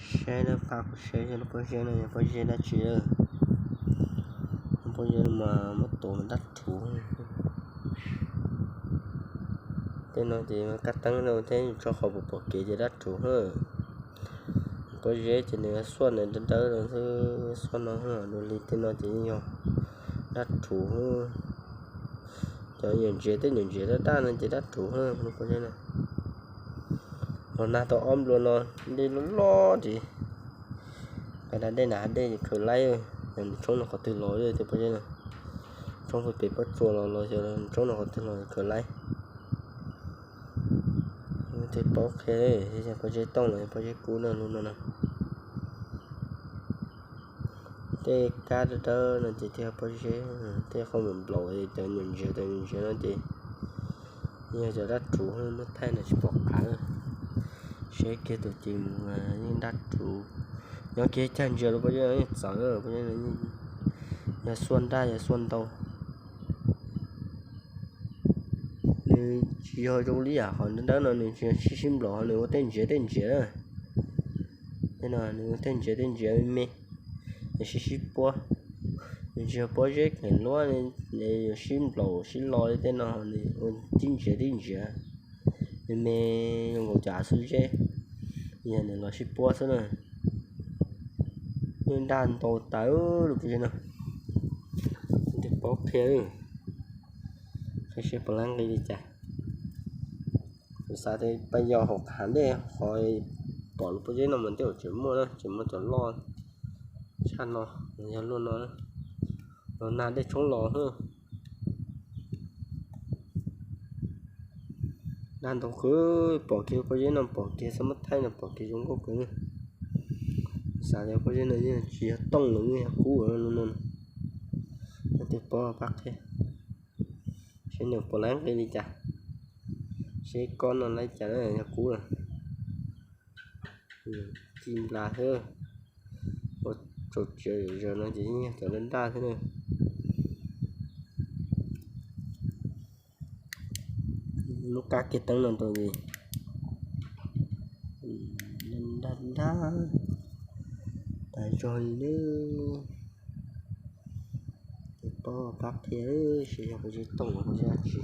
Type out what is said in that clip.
Saib lawv pab kuv saib lub pob zeb no yog pob zeb dab tsi. Lub pob zeb no mas muab tuav mas dab rhuv. Tej no ces kab teeb no thiab tso qhov pom pom kev ces dab rhuv na. Pob zeb ces nws xuaj nws dawb dawb no xwb, xuaj no dua li tej no ces yeej yog dab rhuv. Cov nyuam ntses tej nyuam ntses daj daj no ces dab rhuv na. Lub pob zeb no los nag tau ob nplua no, dej loj loj ces pais da dej nram hav dej khaws laib. Yog nws tshoob no qhov twg los tej pob zeb no, tshoob pem pob tsuas los los yog tshoob no qhov twg los khaws laib. Tej pob qhia, pob zeb tooj los pob zeb kub na lub no na. Tej kab dawb dawb no ces thiaj pob zeb, tej qhov mus nplaum cov nyuam ntses cov nyuam ntses no ces yog cov dab rhuv muab thaij no tsis pom qab. Saib kiag tus ces mus yeej dab rhuv. Nyob kiag cag ntsia rau pob zeb no yeej txawv, pob zeb no yog xuaj daj yog xuaj ntau. Nws tsis yog zoo li yam qhov dawb dawb no, nws tsis yog sib sib nplaum, nws ua tej ntsiav tej ntsiav na. Tej no nws ua tej ntsiav tej ntsiav me me, nws sib sib puab. Nws tsis yog pob zeb kheem luab, nws yuav sib nplaum sib lo li tej no, nws ua tib ntsiav tib ntsiav me me zoo nkaus cov av xwb zeb, yog nws los sib puab xwb na. Yeej daj ntau tas lub pob zeb no. Tej pob qhia, qhia seb puas laib nqi li cas. Kuv xav tias pab yog hauv qhov dej qhov pom lub pob zeb no mas tej zaum tseem muaj na, tseem muaj cov loj tshaj no, yog luaj no. Los nag dej tshoob los na. Daj ntau kawg, pom kiag pob zeb no pom kiag xab mab thaij no pom kiag zoo nkauj kawg. Xav tias pob zeb no yeej tsis yog tooj los yeej yog kub no no. Tej pob pab qhia seb nws puas laib nqi li cas, seb kob no laib cas na, yog kub na. Ci nplas xwb, ua tsaus tsia zom zaws no ces yeej yog cov daj daj xwb na. Lub kab kiag teeb no rau es daj daj tas zog li lawm. Tej pob pab qhia seb yog pob zeb tooj los pob zeb dab tsi.